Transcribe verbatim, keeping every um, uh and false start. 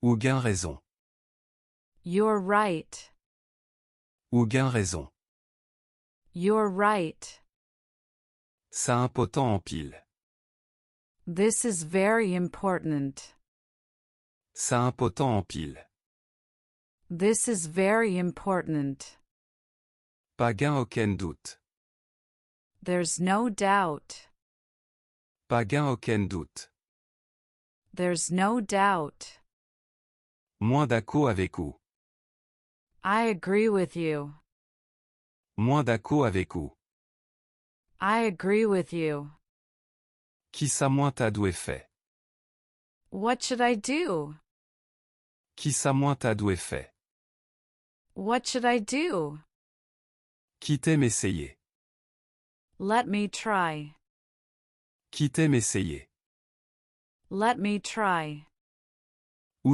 Ou gen rezon. You're right. Ou gen rezon. You're right. Sa enpòtan anpil. This is very important. Sa enpòtan anpil. This is very important. Pa gen okenn dout. There's no doubt. Pa gen okenn dout. There's no doubt. Mwen dakò avèk ou. I agree with you. Mwen dakò avèk ou. I agree with you. Kisa mwen ta dwe fè? What should I do? Kisa mwen ta dwe fè? What should I do? Kite m eseye. Let me try. Kite m eseye. Let me try.